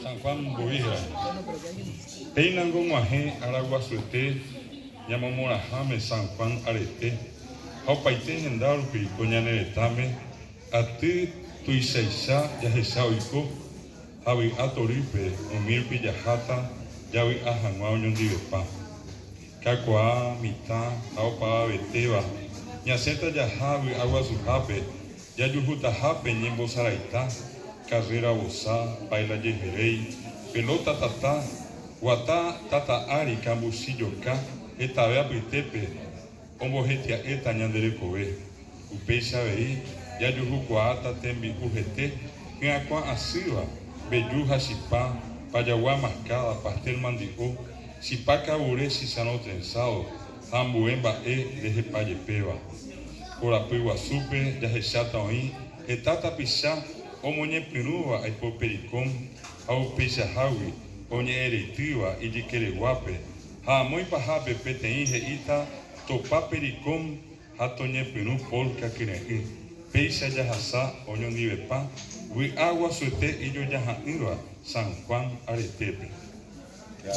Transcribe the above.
San Juan voi héra. Péinango og̃uahẽ ára guasuete ñamomorãháme San Juan arete ha opaite henda rupi ko ñane retãme aty tuichaicha jahecha oiko ha vy'a torýpe umi rupi jaháta javy'a hag̃ua oñondivepa. Kakuaa, mitã ha opavavetéva ñasẽta jaha vy'a guasuhápe Jajuhutahápe ñembosaraita, carrera vosa, paila jeheréi, pelota tata, guata tata ári kambuchi joka hetave apytépe ombohetia'éta ñande rekove. Upéicha avei jajuhukuaáta tembi'u hete hyakuã asýva, mbeju ha chipa, pajagua mascada, pastel mandi'o, chipa kavure, chicharõ trenzado ha ambue mba'e rehepa jepéva. Korapy guasúpe jahecháta oĩ heta tapicha omoñepyrũva aipo pericón ha upeichahágui oñe'ẽreitýva ijykereguápe ha amo ipahápe peteĩ he'íta topa pericón ha toñepyrũ polka kyre'ỹ. Péicha jahasa oñondivepa vy'a guasuete ijojaha'ỹva San Juan aretépe.